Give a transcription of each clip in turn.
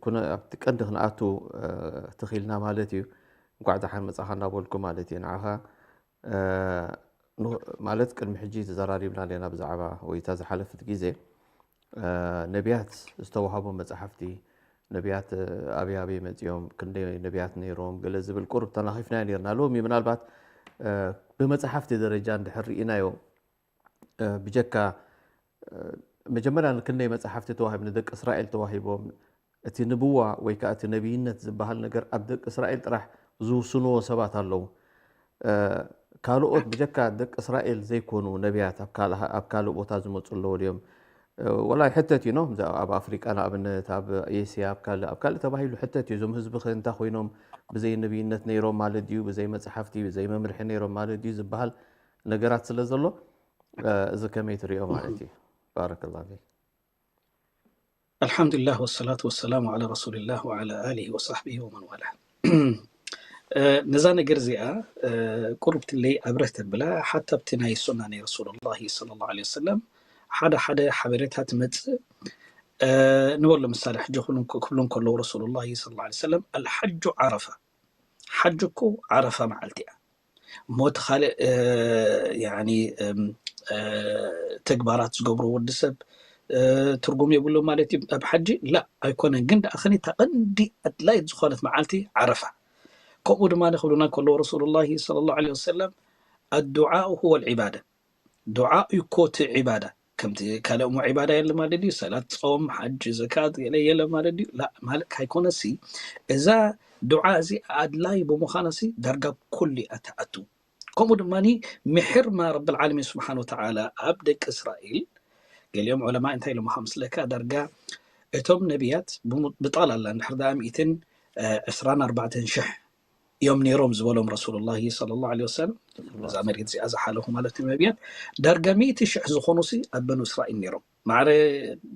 ኩነ ኣብቲ ቀንዲ ክንኣቱ፣ እ፣ ትኽኢልና ማለት እዩ። እንኳዕ ደሓን መጻኻ እናበልኩ ማለት እዩ ንዓኻ። እ፣ ን-፣ ማለት ቅድሚ ሕጂ ተዘራሪብና ኣለና ብዛዕባ ወይ እታ ዝሓለፈት ግዜ፣ እ፣ ነቢያት ዝተዋህቦም መጻሕፍቲ፣ ነቢያት፣ እ፣ ኣበይ ኣበይ መጺኦም፣ ክንደይ ነቢያት ነይሮም፣ ገለ ዝብል ቁሩብ ተናኺፍናዮ ነይርና። ሎሚ ምናልባት፣ እ፣ ብመጻሕፍቲ ደረጃ እንድሕር ርኢናዮ፣ እ፣ ብጀካ፣ እ፣ መጀመርያ ክንደይ መጻሕፍቲ ተዋሂቡ፣ ንደቂ እስራኤል ተዋሂቦም፣ እቲ ንብዋ ወይ ከኣ እቲ ነቢይነት ዝበሃል ነገር ኣብ ደቂ እስራኤል ጥራሕ ዝውስንዎ ሰባት ኣለዉ። እ፣ ካልኦት ብጀካ ደቂ እስራኤል ዘይኮኑ ነቢያት ኣብ ካልእ፣ ኣብ ካልእ ቦታ ዝመጹ ኣለዉ ድዮም? እ፣ ወላ ይሕተት እዩ፣ ኖ? እዛ ኣብ ኣፍሪቃ ንኣብነት፣ ኣብ ኤስያ፣ ኣብ ካልእ፣ ኣብ ካልእ ተባሂሉ ሕተት እዩ። እዞም ህዝቢ ኸ እንታይ ኮይኖም? ብዘይ ነቢይነት ነይሮም ማለት ድዩ? ብዘይ መጽሓፍቲ፣ ብዘይ መምርሒ ነይሮም ማለት ድዩ ዝበሃል ነገራት ስለ ዘሎ፣ እ፣ እዚ ከመይ ትሪኦ ማለት እዩ? ባረከላሁ ፊክ። الحمد لله والصلاة والسلام على رسول الله وعلى آله وصحبه ومن والاه. እ፣ ነዛ ነገር እዚኣ፣ እ፣ ቁሩብ ትለይ ኣብረህ ተብላ ሓታ ኣብቲ ናይ ሱና ናይ ረሱሉላሂ ሰለላሁ ዐለይሂ ወሰለም ሓደ ሓደ ሓበሬታ ትመጽእ፣ እ፣ ንበሎ ምሳሌ ሕጂ ክብሉ፣ ክብሉ እንከለዉ ረሱሉላሂ ሰለላሁ ዐለይሂ ወሰለም الحج عرفة፣ ሓጅ እኮ ዓረፋ መዓልቲ እያ። እሞ እቲ ካልእ፣ እ፣ ያኒ፣ እም፣ እ፣ ተግባራት ዝገብሮ ወዲ ሰብ፣ እ፣ ትርጉም የብሉ ማለት እዩ ኣብ ሓጂ? ላ፣ ኣይኮነን። ግን ደኣ ኸኒ እታ ቀንዲ ኣድላይት ዝኾነት መዓልቲ ዓረፋ። ከምኡ ድማ ክብሉና ከለዉ ረሱሉላሂ ሰለላሁ ዐለይሂ ወሰለም الدعاء هو العبادة፣ ዱዓ እዩ እኮ እቲ ዒባዳ። ከምቲ ካልእ እሞ ዒባዳ የለ ማለት ድዩ? ሰላት፣ ጾም፣ ሓጅ፣ ዘካት ገለ የለ ማለት ድዩ? ላ፣ ማለት ካይኮነሲ፣ እዛ ዱዓ እዚ ኣድላይ ብምዃናሲ ዳርጋ ኩሉ እያ ትኣቱ። ከምኡ ድማ ምሕርማ ረብል ዓለሚን ስብሓን ወተዓላ ኣብ ደቂ እስራኤል፣ ገሊኦም ዑለማ እንታይ ኢሎሞ ከምስለካ፣ ዳርጋ እቶም ነቢያት ብሙ-፣ ብጠቕላላ እንድሕር ደኣ ሚእትን ዕስራን ኣርባዕተን ሽሕ እዮም ነይሮም ዝበሎም ረሱሉላሂ ሰለላሁ ዐለይሂ ወሰለም፣ እዛ መሬት እዚኣ ዝሓለፉ ማለት እዩ ነቢያት። ዳርጋ ሚእቲ ሽሕ ዝኾኑሲ ኣብ በኑ እስራኤል ነይሮም። ማዕረ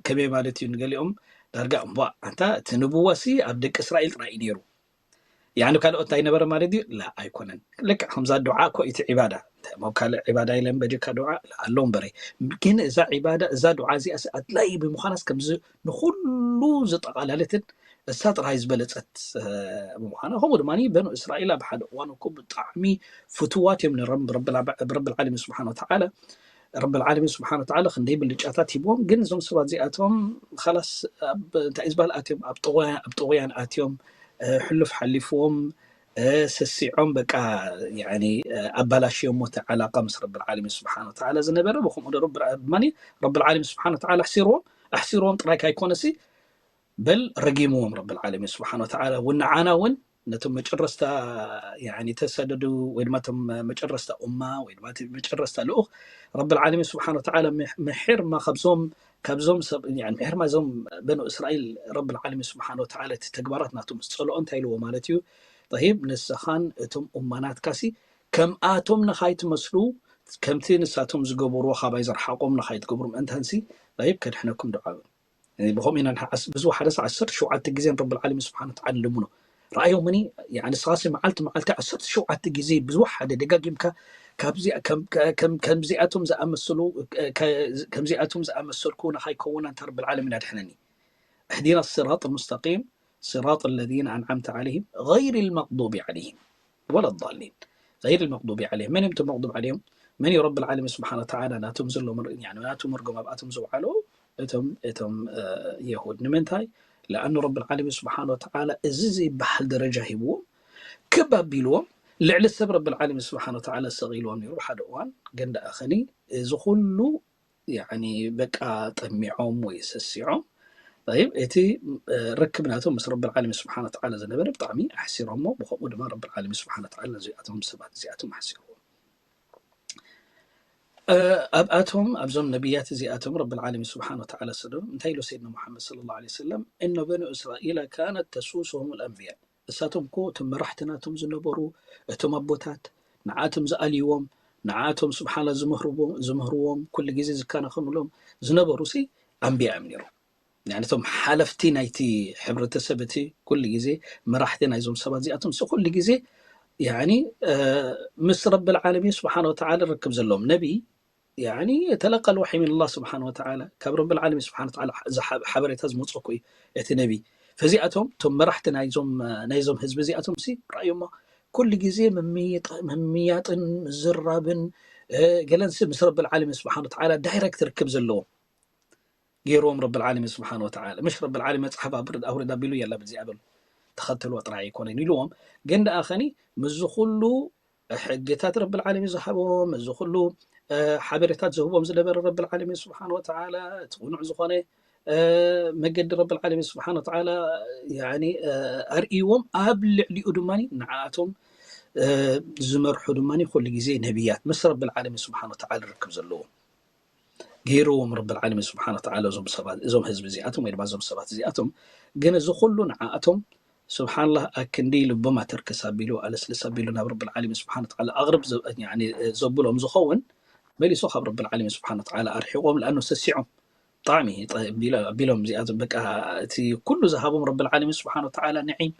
ከመይ ማለት እዩ? ንገሊኦም ዳርጋ እምቧ፣ ኣንታ እቲ ንብዋሲ ኣብ ደቂ እስራኤል ጥራይ እዩ ነይሩ። ያኒ ካልኦት ኣይነበረ ማለት ድዩ? ላ፣ ኣይኮነን። ልክዕ ከምዛ ዱዓ እኮ እቲ ዒባዳ፣ ኣብ ካልእ ዒባዳ የለን በጀካ ዱዓ ኣሎ እምበረ። ግን እዛ ዒባዳ፣ እዛ ዱዓ እዚኣሲ ኣድላይ ብምዃናስ ከምዚ ንኹሉ ዝጠቓላለትን እሳ ጥራይ ዝበለጸት፣ እ፣ ብምዃና፣ ከምኡ ድማ በኑ እስራኤል ኣብ ሓደ እዋን እኮ ብጣዕሚ ፍትዋት እዮም ነይሮም ብረብል ዓባ-፣ ብረብል ዓለሚን ስብሓን ወተዓላ። ረብል ዓለሚን ስብሓን ወተዓላ ክንደይ ብልጫታት ሂብዎም፣ ግን እዞም ሰባት እዚኣቶም ኻላስ ኣብ፣ እንታይ እዩ ዝበሃል፣ ኣትዮም ኣብ ጥቑያ-፣ ኣብ ጥቑያን ኣትዮም፣ እ፣ ሕሉፍ ሓሊፍዎም፣ እ፣ ሰሲዖም፣ በቃ፣ ያኒ፣ እ፣ ኣባላሽዮሞ እቲ ዓላቃ ምስ ረብል ዓለሚን ስብሓን ወተዓላ ዝነበረ። ብኸምኡ ዶ ረብል ዓ-፣ ድማ ረብል ዓለሚን ስብሓን ወተዓላ ኣሕሲርዎም፣ ኣሕሲርዎም ጥራይ ካይኮነሲ በል ረጊምዎም ረብል ዓለሚን ስብሓን ወተዓላ። እውን ንዓና እውን ነቶም መጨረስታ፣ ያኒ፣ ተሰደዱ ወይ ድማ እቶም መጨረስታ ኡማ ወይ ድማ እቲ መጨረስታ ልኡኽ ረብል ዓለሚን ስብሓን ወተዓላ ምሕ-፣ ምሕርማ ካብዞም፣ ካብዞም ሰብ፣ ያኒ፣ ምሕርማ እዞም በኑ እስራኤል ረብል ዓለሚን ስብሓን ወተዓላ እቲ ተግባራት ናቱ ምስ ጸልኦ እንታይ ኢልዎ ማለት እዩ? ጠይብ፣ ንስኻን እቶም ኡማናትካሲ ከምኣቶም ንኻይትመስሉ፣ ከምቲ ንሳቶም ዝገበርዎ ካባይ ዝረሓቖም ንኻይትገብሩ ምእንታንሲ፣ ጠይብ፣ ከድሕነኩም ዱዓ በሉ። ብኸምኡ ኢና ንሓ-፣ ዓስ-፣ ብዝወሓደስ ዓሰርተ ሸውዓተ ግዜ ንረብል ዓለሚን ስብሓን ወተዓላ ንልምኖ። ረኣዮምኒ፣ ያኒ፣ ንስኻሲ መዓልቲ መዓልቲ ዓሰርተ ሸውዓተ ግዜ ብዝወሓደ ደጋጊምካ ካብዚ-፣ ከም-፣ ከ-፣ ከም-፣ ከምዚኣቶም ዝኣመሰሉ፣ ከ-፣ ከምዚኣቶም ዝኣመሰልኩ ንኻይከውን ኣንታ ረብል ዓለሚን ኣድሕነኒ። اهدنا الصراط المستقيم صراط الذين أنعمت عليهم غير المغضوب عليهم ولا الضالين. غير المغضوب عليهم። መን እዮም እቶም መቕዱብ ዓለይሂም? መን እዩ ረብል ዓለሚን ስብሓን ወተዓላ ናቶም ዘሎ ምር-፣ ያኒ ናቱ መርጎም ኣብኣቶም ዘውዓሎ? እቶም፣ እቶም፣ እ፣ የሁድ። ንምንታይ? ለኣኑ ረብል ዓለሚን ስብሓን ወተዓላ እዚ ዘይበሃል ደረጃ ሂብዎም፣ ክብ ኣቢልዎም፣ ልዕሊ ሰብ ረብል ዓለሚን ስብሓን ወተዓላ ሰቒልዎም ነይሩ ሓደ እዋን። ግን ደኣ ኸኒ እዚ ኩሉ ያኒ በቃ ጠሚዖም ወይ ሰሲዖም። ጠይብ፣ እቲ፣ እ፣ ርክብ ናቶም ምስ ረብል ዓለሚን ስብሓን ወተዓላ ዝነበረ ብጣዕሚ ኣሕሲሮሞ። ብኸምኡ ድማ ረብል ዓለሚን ስብሓን ወተዓላ ነዚኣቶም ሰባት እዚኣቶም ኣሕሲርዎም። እ፣ ኣብኣቶም፣ ኣብዞም ነቢያት እዚኣቶም ረብል ዓለሚን ስብሓን ወተዓላ ሰደዶም። እንታይ ኢሉ ሰይድና ሙሓመድ ሰለላሁ ዐለይሂ ወሰለም? إن بني إسرائيل كانت تسوسهم الأنبياء። እሳቶም እኮ እቶም መራሕቲ ናቶም ዝነበሩ፣ እቶም ኣቦታት፣ ንዓቶም ዝኣልይዎም፣ ንዓቶም ስብሓንላ ዝምህርዎ-፣ ዝምህርዎም፣ ኩሉ ግዜ ዝከናኸኑሎም ዝነበሩሲ ኣንብያ እዮም ነይሮም። ያኒ እቶም ሓለፍቲ ናይቲ ሕብረተሰብ፣ እቲ ኩሉ ግዜ መራሕቲ ናይዞም ሰባት እዚኣቶም ሲ ኩሉ ግዜ ያኒ፣ እ፣ ምስ ረብል ዓለሚን ስብሓን ወተዓላ ርክብ ዘለዎም ነቢይ ያኒ የተለቃ ልወሕይ ምን ኣላህ ስብሓን ወተዓላ፣ ካብ ረብል ዓለሚን ስብሓን ወተዓላ ዝሓ-፣ ሓበሬታ ዝመፅኦ እኮ እዩ እቲ ነቢ። ፈዚኣቶም እቶም መራሕቲ ናይዞም ናይዞም ህዝቢ እዚኣቶም ሲ ራእዮሞ ኩሉ ግዜ ምምይያጥን ምዝራብን ገለንሲ ምስ ረብል ዓለሚን ስብሓን ወተዓላ ዳይረክት ርክብ ዘለዎም ገይርዎም ረብል ዓለሚን ስብሓን ወተዓላ። ምሽ ረብል ዓለሚን መፅሓፍ ኣውርድ ኣቢሉ የላ ብዚኣ በሉ ተኸተልዎ ጥራይ ኣይኮነን ኢልዎም። ግን ደኣ ኸኒ ምስዚ ኩሉ ሕግታት ረብል ዓለሚን ዝሃቦም፣ እዚ ኩሉ ሓበሬታት ዝህቦም ዝነበረ ረብል ዓለሚን ስብሓን ወተዓላ እቲ ቅኑዕ ዝኾነ መገዲ ረብል ዓለሚን ስብሓን ወተዓላ ኣርእይዎም፣ ኣብ ልዕሊኡ ድማ ንዓኣቶም ዝመርሑ ድማ ኩሉ ግዜ ነቢያት ምስ ረብል ዓለሚን ስብሓን ወተዓላ ርክብ ዘለዎም ገይርዎም ረብል ዓለሚን ስብሓን ወተዓላ እዞም ህዝቢ እዚኣቶም ወይ ድማ እዞም ሰባት እዚኣቶም። ግን እዚ ኩሉ ንዓኣቶም ስብሓንላህ ኣክንዲ ልቦም ኣተርከስ ኣቢሉ ኣለስልስ ኣቢሉ ናብ ረብል ዓለሚን ስብሓን ወተዓላ ኣቕርብ ዘብሎም ዝኸውን መሊሱ ካብ ረብል ዓለሚን ስብሓን ወተዓላ ኣርሒቖም። ለኣኑ ሰሲዖም ብጣዕሚ ኣቢሎም እዚኣቶም በቃ እቲ ኩሉ ዝሃቦም ረብል ዓለሚን ስብሓን ወተዓላ ንዒም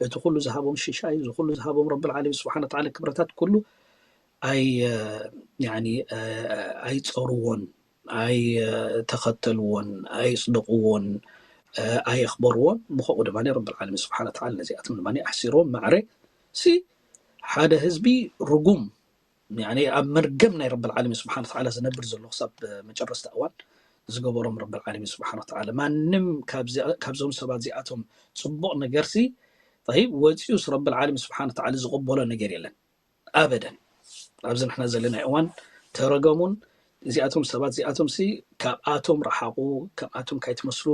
እቲ ኩሉ ዝሃቦም ሽሻይ እዚ ኩሉ ዝሃቦም ረብል ዓለሚን ስብሓን ወተዓላ ክብረታት ኩሉ ኣይ ኣይፀርዎን ኣይተኸተልዎን ኣይፅደቕዎን ኣየኽበርዎን። ብኸምኡ ድማ ረብል ዓለሚን ስብሓን ወተዓላ ነዚኣቶም ድማ ኣሕሲርዎም። ማዕረ ሲ ሓደ ህዝቢ ርጉም ኣብ መርገም ናይ ረብል ዓለሚን ስብሓን ወተዓላ ዝነብር ዘሎ ክሳብ መጨረስታ እዋን ዝገበሮም ረብል ዓለሚን ስብሓን ወተዓላ። ማንም ካብዞም ሰባት እዚኣቶም ፅቡቕ ነገርሲ ጠይብ ወፂኡስ ረብል ዓለሚን ስብሓን ወተዓላ ዝቕበሎ ነገር የለን። ኣበደን ኣብዚ ንሕና ዘለና እዋን ተረገሙን እዚኣቶም ሰባት እዚኣቶም ሲ ካብኣቶም ረሓቑ ከምኣቶም ካይትመስሉ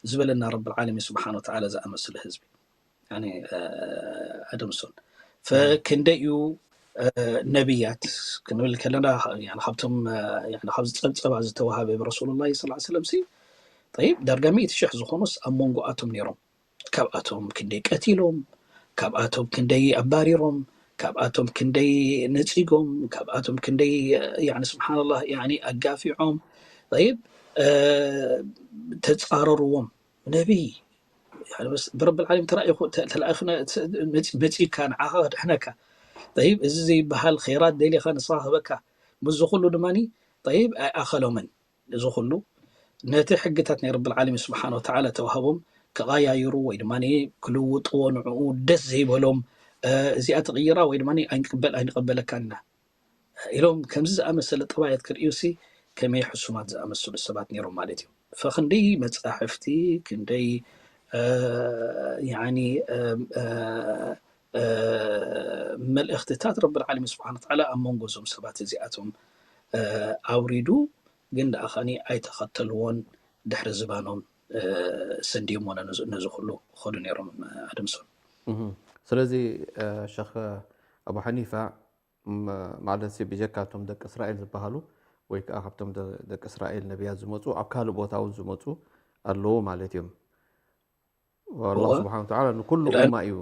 ዝበለና ረብል ዓለሚን ስብሓን ወተዓላ ዝኣመስለ ህዝቢ ኣደምሶን ፈክንደይ እዩ ነብያት ክንብል ከለና ካብቶም ካብዚ ፀብፀባ ዝተዋሃበ ብረሱሉላ ስ ሰለም ሲ ጠይብ ዳርጋ ሚእቲ ሽሕ ዝኾኑስ ኣብ መንጎኣቶም ነይሮም። ካብኣቶም ክንደይ ቀቲሎም፣ ካብኣቶም ክንደይ ኣባሪሮም፣ ካብኣቶም ክንደይ ነፂጎም፣ ካብኣቶም ክንደይ ስብሓንላህ ኣጋፊዖም ይብ ተፃረርዎም። ነቢይ ብረብል ዓለም ተላኢኹ ተላኢኹ መፂካ ንዓኻ ከድሕነካ ይብ እዚ ዘይበሃል ኸይራት ደሊኻ ንስኻ ክበካ። ምስዚ ኩሉ ድማ ይብ ኣይኣኸሎምን። እዚ ኩሉ ነቲ ሕግታት ናይ ረብል ዓለሚን ስብሓን ወተዓላ ተዋህቦም ክቐያይሩ ወይ ድማ ክልውጥዎ ንዕኡ ደስ ዘይበሎም እዚኣ ትቕይራ ወይ ድማ ኣይንቅበል ኣይንቐበለካን ኢና ኢሎም ከምዚ ዝኣመሰለ ጠባያት ክርእዩሲ ከመይ ሕሱማት ዝኣመሰሉ ሰባት ነይሮም ማለት እዩ። ፈክንደይ መፃሕፍቲ ክንደይ ያኒ መልእኽትታት ረብል ዓለሚን ስብሓን ወተዓላ ኣብ መንጎ እዞም ሰባት እዚኣቶም ኣውሪዱ ግን ደኣ ኸኒ ኣይተኸተልዎን ድሕሪ ዝባኖም ሰንዲሞ ነዚ ኩሉ ኸዱ ነይሮም ኣድምሶን። ስለዚ ሸኽ ኣቡ ሓኒፋ ማለት ብጀካ እቶም ደቂ እስራኤል ዝበሃሉ ወይ ከዓ ካብቶም ደቂ እስራኤል ነቢያት ዝመፁ ኣብ ካልእ ቦታ እውን ዝመፁ ኣለዉ ማለት እዮም። ኣላህ ስብሓን ወተዓላ ንኩሉ ኡማ እዩ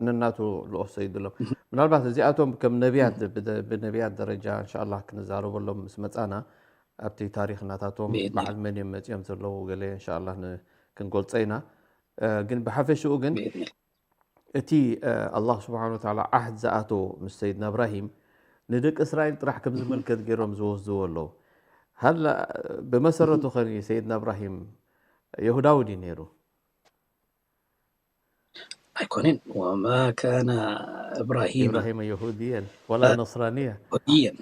ነናቱ ልኡኽ ሰይድሎም። ምናልባት እዚኣቶም ከም ነቢያት ብነቢያት ደረጃ እንሻላ ክንዛረበሎም ምስ መፃና ኣብቲ ታሪክ ናታቶም በዓል መን እዮም መፂኦም ዘለዉ ገለ እንሻላ ክንገልፀ ኢና። ግን ብሓፈሽኡ ግን እቲ ኣላህ ስብሓን ወተዓላ ዓህድ ዝኣተዎ ምስ ሰይድና እብራሂም ንደቂ እስራኤል ጥራሕ ከም ዝምልከት ገይሮም ዝወስድዎ ኣለዉ። ሃላ ብመሰረቱ ኸ ሰይድና እብራሂም የሁዳዊ ድዩ ነይሩ? ኣይኮነን። ወማ ካነ እብራሂም ኢብራሂም የሁድየን ወላ ነስራንያ የሁድየን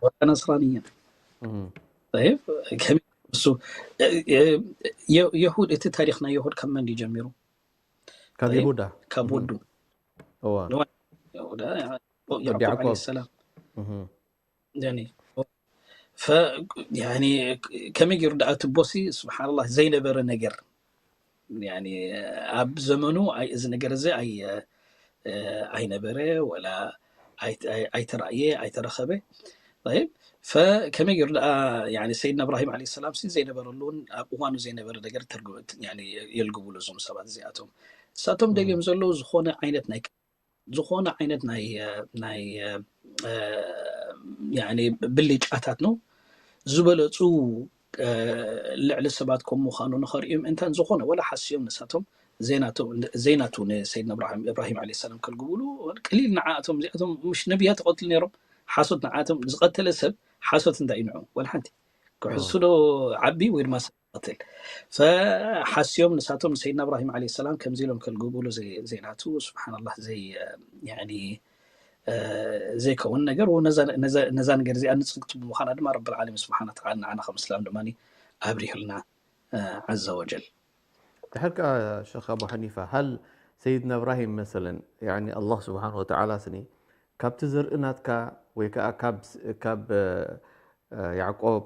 ወላ ነስራንየን። ጠይብ ከመይ እሱ የሁድ እቲ ታሪክ ናይ የሁድ ካብ መን ድዩ ጀሚሩ? ካብ ይሁዳ ካብ ወዱ እዋ ይሁዳ ያዕቁብ ዓለይሂ ሰላም ከመይ ገይሩ ደኣ ትቦሲ ስብሓንላህ ዘይነበረ ነገር ኣብ ዘመኑ እዚ ነገር እዚ ኣይነበረ ወላ ኣይተራእየ ኣይተረኸበ። ከመይ ገይሩ ደኣ ሰይድና እብራሂም ዓለይሂ ሰላም ዘይነበረሉን ኣብ እዋኑ ዘይነበረ ነገር የልግብሉ እዞም ሰባት እዚኣቶም። ንሳቶም ደልዮም ዘለዉ ዝኾነ ዓይነት ናይ ዝኾነ ዓይነት ናይ ናይ ብልጫታት ነው ዝበለፁ ልዕሊ ሰባት ከም ምዃኑ ንኸርእዮም እንተን ዝኾነ ወላ ሓስዮም ንሳቶም ዘይናቱ ንሰይድና እብራሂም ዓለ ሰላም ከልግብሉ ቅሊል ንዓኣቶም እዚኣቶም ምሽ ነቢያት ይቐትሉ ነይሮም። ሓሶት ንዓኣቶም ዝቐተለ ሰብ ሓሶት እንታይ እዩ ንዑ ወላ ሓንቲ ክሕሱ ዶ ዓቢ ወይ ድማ ትቐትል። ፈሓስዮም ንሳቶም ንሰይድና እብራሂም ዓለይሂ ሰላም ከምዚ ኢሎም ከልግብሉ ዘይ-፣ ዘይናቱ፣ ስብሓንላህ፣ ዘይ-፣ ያኒ፣ እ፣ ዘይከውን ነገር፣ ወነዛ-፣ ነዛ፣ ነዛ ነገር እዚኣ ንጽግቲ ብምዃና ድማ ረብል ዓለሚን ስብሓነ ወተዓላ ንዓና ከም እስላም ድማ ኣብሪሁልና፣ እ፣ ዓዘ ወጀል። ድሕር ከኣ ሸኽ ኣቡ ሓኒፋ፣ ሃል ሰይድና እብራሂም መሰለን፣ ያኒ ኣላህ ስብሓን ወተዓላ ስኒ ካብቲ ዘርኢ ናትካ ወይ ከኣ ካብ፣ ካብ፣ እ፣ ያዕቆብ፣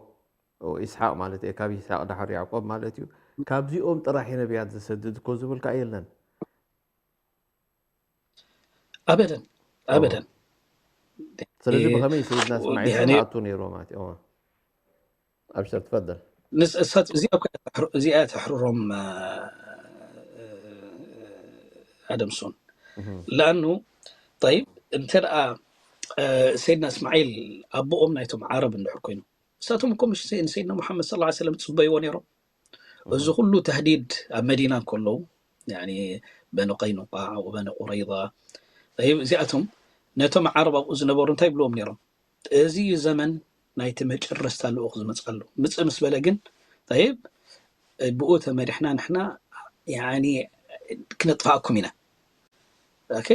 ኢስሓቅ ማለት እየ፣ ካብ ኢስሓቅ ድሓር ያዕቆብ ማለት እዩ፣ ካብዚኦም ጥራሕ እዩ ነቢያት ዝሰድድ እኮ ዝብል ከኣ የለን። ኣበደን፣ ኣዎ። ኣበደን። ስለዚ እ፣ ብኸመይ ሰይድና እስማዒል ያኒ፣ ክኣቱ ነይርዎ ማለት እዩ? እዋ። ኣብሽር፣ ትፈደል። ንስ-፣ እሳት-፣ እዚኣ እኮ እያ ተሕር-፣ እዚኣ እያ ተሕርሮም፣ እ፣ እ፣ ኣደምሶን። እህ። ለኣኑ፣ ጠይብ፣ እንተ ደኣ፣ እ፣ ሰይድና እስማዒል ኣቦኦም ናይቶም ዓረብ እንድሕር ኮይኑ፣ እሳቶም እኮ ምሽ ሰይ-፣ ንሰይድና ሙሓመድ ሰለላሁ ዐለይሂ ወሰለም ትጽበይዎ ነይሮም። እዚ እህ። ኩሉ ተህዲድ ኣብ መዲና እንከለዉ፣ ያኒ በኒ ቀይኑቃዕ ወበኒ ቁረይዛ፣ ጠይብ፣ እዚኣቶም ነቶም ዓረብ ኣብኡ ዝነበሩ እንታይ ይብልዎም ነይሮም? እዚ እዩ ዘመን ናይቲ መጨረስታ ልኡኽ ዝመጽኣሉ። ምጽእ ምስ በለ ግን፣ ጠይብ፣ ብኡ ተመሪሕና ንሕና፣ ያኒ፣ ክነጥፍኣኩም ኢና። ኦኬ፣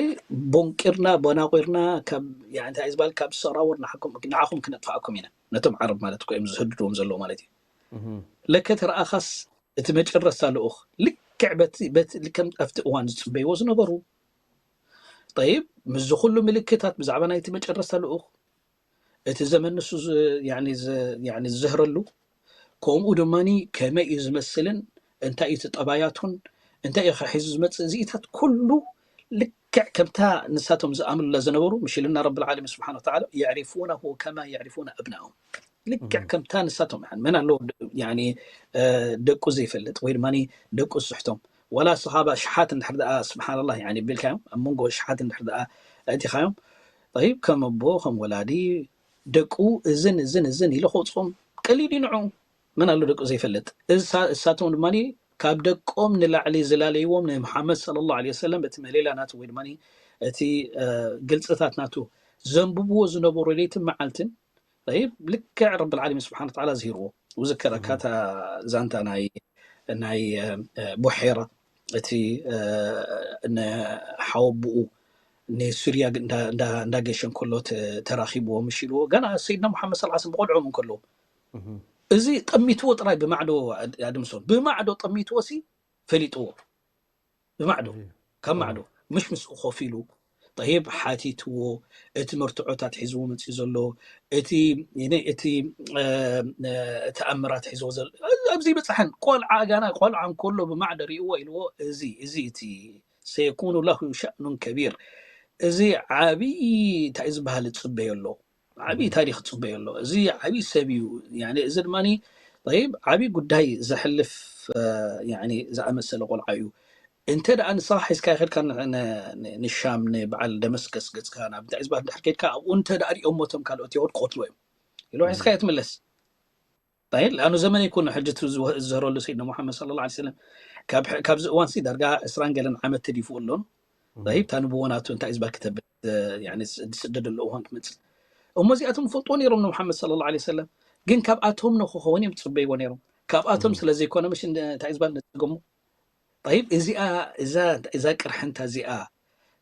ቦንቂርና፣ ቦናቑርና፣ ካብ፣ ያኒ፣ እንታይ እዩ ዝበሃል፣ ካብ ሰራውር ንዓኹም፣ ንዓኹም ክነጥፍኣኩም ኢና። ነቶም ዓረብ ማለት እኮ እዮም ዝሰድድዎም ዘለዉ ማለት እዩ። እህ። ለከ ተረኣኻስ እቲ መጨረስታ ልኡኽ ልክዕ በቲ፣ በቲ፣ ከም ኣብቲ እዋን ዝጽበይዎ ዝነበሩ። ጠይብ፣ ምስዚ ኩሉ ምልክታት ብዛዕባ ናይቲ መጨረስታ ልኡኽ፣ እቲ ዘመን ንሱ ዝ-፣ ያኒ ዝ-፣ ያኒ ዝዝህረሉ፣ ከምኡ ድማኒ ከመይ እዩ ዝመስልን፣ እንታይ እዩ እቲ ጠባያቱን፣ እንታይ እዩ ሒዙ ዝመጽእ፣ እዚኢታት ኩሉ ልክዕ ከምታ ንሳቶም ዝኣምኑላ ዝነበሩ፣ ምሽ ኢልና ረብል ዓለሚን ስብሓነ ወተዓላ፣ የዕሪፉነሁ ከማ የዕሪፉነ ኣብናኦም። ልክዕ እህ። ከምታ ንሳቶም፣ ያኒ፣ መን ኣሎ፣ ያኒ፣ እ፣ ደቁ ዘይፈልጥ ወይ ድማኒ ደቁ ዝስሕቶም? ወላ ሰሓባ ሽሓት እንድሕር ደኣ፣ ስብሓንላህ፣ ያኒ፣ ቢልካዮም፣ ኣብ መንጎ ሽሓት እንድሕር ደኣ ኣእቲኻዮም፣ ጠይብ፣ ከም ኣቦ፣ ከም ወላዲ፣ ደቁ እዝን፣ እዝን፣ እዝን ኢሉ ከውጽኦም ቀሊል እዩ ንዑ። መን ኣሎ ደቁ ዘይፈልጥ? እሳ-፣ እሳቶም ድማኒ ካብ ደቆም ንላዕሊ ዝላለይዎም ንመሓመድ ሰለላሁ ዐለይሂ ወሰለም በቲ መሌላ ናቱ ወይ ድማኒ እቲ፣ እ፣ ግልጽታት ናቱ ዘንብብዎ ዝነበሩ ለይትን መዓልትን፣ ጠይብ፣ ልክዕ ረብል ዓለሚን ስብሓነ ወተዓላ ዝሂርዎ። ውዝከረካ እህ። እታ ዛንታ ናይ፣ ናይ፣ እ፣ ቡሒራ፣ እቲ፣ እ፣ ንሓወቡኡ ንሱርያ እንዳ-፣ እንዳ-፣ እንዳገሸ እንከሎ ተ-፣ ተራኺብዎ ምሽ ኢልዎ። ገና ሰይድና ሙሓመድ ሰለላሁ ዐለይሂ ወሰለም ብቆልዖም እንከለዉ። እህ። እዚ ጠሚትዎ ጥራይ ብማዕዶ ኣድ-፣ ኣድምሶን። ብማዕዶ ጠሚትዎ ሲ ፈሊጥዎ። ብማዕዶ፣ እህ። ካብ ማዕዶ። እህ። ምሽ ምስኡ ኮፍ ኢሉ፣ ጠይብ፣ ሓቲትዎ፣ እቲ መርትዖታት ሒዝዎ መጺኡ ዘሎ፣ እቲ፣ እቲ፣ እ፣ እ፣ ተኣምራት ሒዝዎ ዘሎ፣ ኣብዚ ይበጽሐን። ቆልዓ፣ ጋና ቆልዓ እንከሎ ብማዕዶ ርእይዎ ኢልዎ፣ እዚ፣ እዚ እቲ ሰየኩኑ ለሁ ሸእኑን ከቢር፣ እዚ ዓብዪ፣ እንታይ እዩ ዝበሃል፣ ዝጽበዮ ኣሎ። ዓብዪ እህ። ታሪኽ ዝጽበዮ ኣሎ። እዚ ዓብዪ ሰብ እዩ። ያኒ፣ እዚ ድማኒ፣ ጠይብ፣ ዓብዪ ጉዳይ ዘሕልፍ፣ እ፣ ያኒ፣ ዝኣመሰለ ቆልዓ እዩ። እንተ ደኣ ንስኻ ሒዝካ ይኸድካ ን-፣ ን-፣ ን-፣ ንሻም፣ ንበዓል ደመስከስ ገጽካ ናብ እንታይ ዝበሃል ድሕር ከድካ፣ ኣብኡ እንተ ደኣ ሪኦም ሞቶም ካልኦት የሁድ ክቐትልዎ እዮም። ኢሉ እህ። ሒዝካዮ ትምለስ። እንታይ? ለኣኑ ዘመን ኣይኮነ ሕጂ እቲ ዝወ-፣ ዝዝህረሉ ሰይድና ሙሓመድ ሰለላሁ ዐለይሂ ወሰለም። ካብ ሕ-፣ ካብዚ እዋንሲ ዳርጋ ዕስራን ገለን ዓመት ተዲፉ ኣሎን። እህ። ጠይብ፣ እታ ንብዎ ናቱ እንታይ ዝበሃል ክተብል፣ እ፣ ያኒ ስ-፣ ዝስደደሉ እዋን ክመጽእ። እሞ እዚኣቶም ይፈልጥዎ ነይሮም ንሙሓመድ ሰለላሁ ዐለይሂ ወሰለም። ግን ካብኣቶም ንክኸውን እዮም ዝጽበይዎ ነይሮም። ካብኣቶም እህ። ስለ ዘይኮነ፣ ምሽ እንደ-፣ እንታይ ዝበሃል ነጸገሞ። ጠይብ፣ እዚኣ፣ እዛ፣ እዛ ቅርሕንታ እዚኣ፣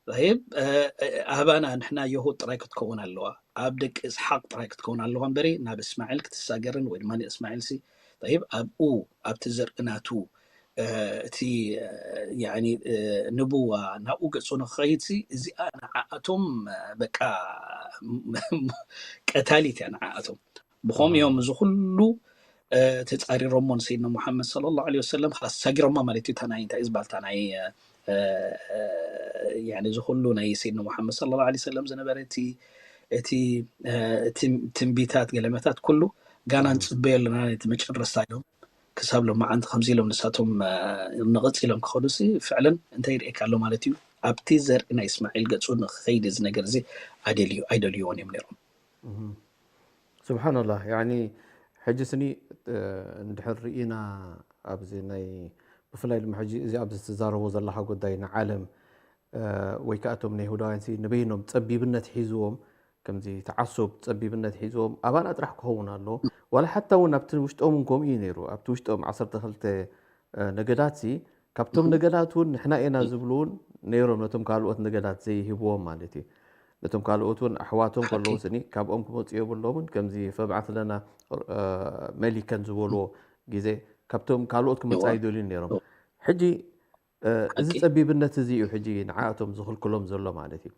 ጠይብ፣ እ፣ እ፣ ኣባና ንሕና የሁድ ጥራይ ክትከውን ኣለዋ፣ ኣብ ደቂ እስሓቅ ጥራይ ክትከውን ኣለዋ እምበሪ፣ ናብ እስማዒል ክትሳገርን ወይ ድማ ንእስማዒልሲ፣ ጠይብ፣ ኣብኡ፣ ኣብቲ ዘርኢ ናቱ፣ እ፣ እቲ፣ እ፣ ያኒ፣ እ፣ ንብዋ ናብኡ ገጹ ንኽኸይድሲ፣ እዚኣ ንዓኣቶም፣ እ፣ በቃ፣ ቀታሊት እያ ንዓኣቶም። ብኸም እዮም እዚ ኩሉ፣ እ፣ ተጻሪሮሞ ንሰይድና ሙሓመድ ሰለላሁ ዐለይሂ ወሰለም፣ ኸላስ ሳጊሮማ ማለት እዩ። እታ ናይ፣ እንታይ እዩ ዝበሃል፣ እታ ናይ፣ እ፣ እ፣ ያኒ፣ እዚ ኩሉ ናይ ሰይድና ሙሓመድ ሰለላሁ ዐለይሂ ወሰለም ዝነበረ እቲ፣ እቲ፣ እ፣ እቲ ትንቢታት፣ ገለመታት ኩሉ ጋና ንጽበዮ ኣለና፣ ነቲ መጨረስታ ኢሎም ክሳብ ሎማዓንቲ ከምዚ ኢሎም ንሳቶም፣ እ፣ ንቕጽ ኢሎም ክኸዱሲ፣ ፍዕለን እንታይ ይርእየካ ኣሎ ማለት እዩ? ኣብቲ ዘርኢ ናይ እስማዒል ገጹ ንኽኸይድ እዚ ነገር እዚ ኣደልዩ-፣ ኣይደልይዎን እዮም ነይሮም። እህ። ስብሓንላህ፣ ያኒ፣ ሕጂ ስኒ፣ እ፣ እንድሕር ርኢና ኣብዚ ናይ፣ ብፍላይ ድማ ሕጂ እዚ ኣብዚ ትዛረቦ ዘለኻ ጉዳይ ንዓለም፣ እ፣ ወይ ከኣ እቶም ናይ ይሁዳውያን ሲ ንበይኖም ጸቢብነት ሒዝዎም፣ ከምዚ ተዓሱብ ጸቢብነት ሒዝዎም፣ ኣባና ጥራሕ ክኸውን ኣሎ፣ ዋላ ሓታ እውን ኣብቲ ውሽጦም እውን ከምኡ እዩ ነይሩ። ኣብቲ ውሽጦም ዓሰርተ ክልተ ነገዳትሲ ካብቶም ነገዳት እውን ንሕና ኢና ዝብሉ እውን ነይሮም፣ ነቶም ካልኦት ነገዳት ዘይህብዎም ማለት እዩ። ነቶም ካልኦት እውን ኣሕዋቶም ከለዉ ስኒ ካብኦም ክመፁ የብሎምን። ከምዚ ፈብዓት ለና መሊከን ዝበልዎ ግዜ ካብቶም ካልኦት ክመፃ ይደልዩ ነይሮም። ሕጂ እዚ ጸቢብነት እዚ እዩ ሕጂ ንዓኣቶም ዝኽልክሎም ዘሎ ማለት እዩ።